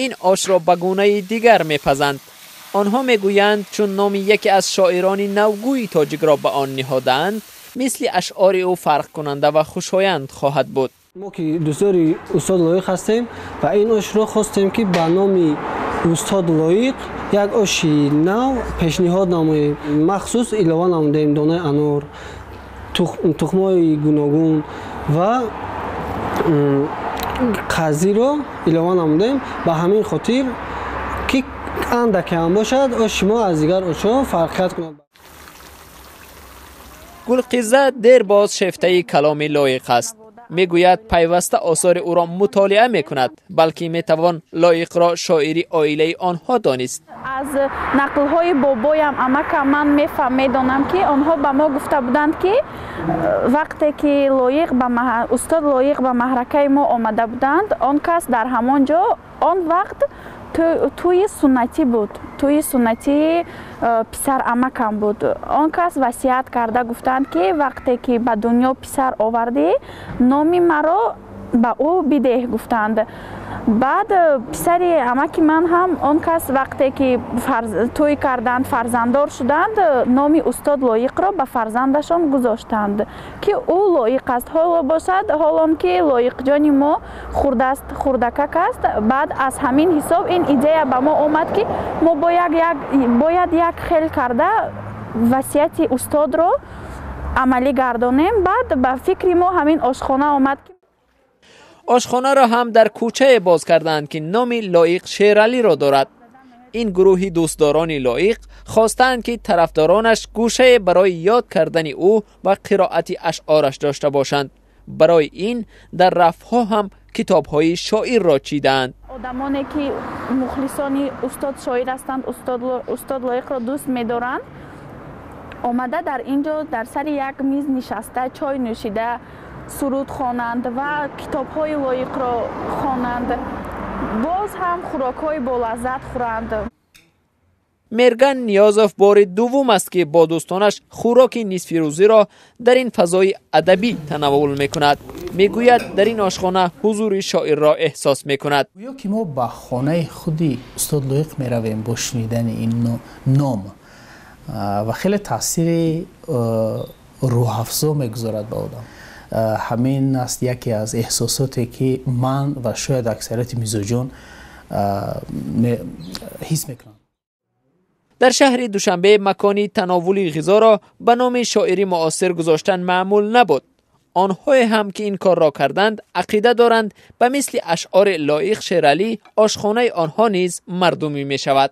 Ин ошро ба гунаи дигар мепазанд. Онҳо мегӯянд, чун номи яке аз шоирони навгӯи тоҷикро ба он ниҳодаанд, мисли ашъори ӯ фарқкунанда ва хушоянд хоҳад буд. Мо ки дӯстдори устод Лоиқ ҳастем ва ин ошро хостем, ки ба номи устод Лоиқ як оши нав пешниҳод намоем. Махсус илова намудаем донаи анор, тухмҳои гуногун ва қазиро илова намудаем. Ба ҳамин хотир, ки андаке ҳам бошад, оши мо аз дигар ошҳо фарқият кунад. Гулқиза дербоз шефтаи каломи Лоиқ аст. Мегӯяд, пайваста осори ӯро мутолиа мекунад, балки метавон Лоиқро шоири оилаи онҳо донист. Аз нақлҳои бобоям, амакам ман мефаҳм, медонам, ки онҳо ба мо гуфта буданд, ки вақте ки Лоиқ ба устод Лоиқ ба маҳракаи мо омада буданд, он кас дар ҳамон ҷо он вақт тӯи суннатӣ буд, тӯи суннатии писар амакам буд. Он кас васият карда гуфтанд, ки вақте ки ба дунё писар овардӣ, номи маро ба ӯ бидеҳ, гуфтанд. Баъд писари амаки ман ҳам он кас вақте ки тӯй карданд, фарзанддор шуданд, номи устод Лоиқро ба фарзандашон гузоштанд, ки ӯ лоиқ аст. Ҳоло бошад, ҳолон ки Лоиқҷони мо хурдаст, хурдакак аст. Баъд аз ҳамин ҳисоб ин идея ба мо омад, ки мо бояд як хел карда васияти устодро амалӣ гардонем. Баъд ба фикри мо ҳамин ошхона омад. Ошхонаро ҳам дар кӯчае боз карданд, ки номи Лоиқ Шералиро дорад. Ин гурӯҳи дӯстдорони Лоиқ хостаанд, ки тарафдоронаш гӯшае барои ёд кардани ӯ ва қироати ашъораш дошта бошанд. Барои ин дар рафҳо ҳам китобҳои шоирро чидаанд. Одамоне ки мухлисони устод шоир ҳастанд, устод Лоиқро дӯст медоранд, омада дар ин ҷо дар сари як миз нишаста, чой нӯшида, суруд хонанд ва китобҳои Лоиқро хонанд, боз ҳам хӯрокҳои болаззат хӯранд. Мерган Ниёзов бори дуввум аст, ки бо дӯстонаш хӯроки нисфирӯзиро дар ин фазои адабӣ танаввул мекунад. Мегӯяд, дар ин ошхона ҳузури шоирро эҳсос мекунад. Гӯё ки мо ба хонаи худи устод Лоиқ меравем бо шунидани ин ном, ва хеле таъсири рӯҳафзо мегузорад ба одам. Ҳамин аст яке аз эҳсосоте, ки ман ва шояд аксарияти мизоҷон ҳис мекунанд. Дар шаҳри Душанбе макони тановули ғизоро ба номи шоири муосир гузоштан маъмул набуд. Онҳое ҳам ки ин корро карданд, ақида доранд, ба мисли ашъори Лоиқ Шералӣ ошхонаи онҳо низ мардумӣ мешавад.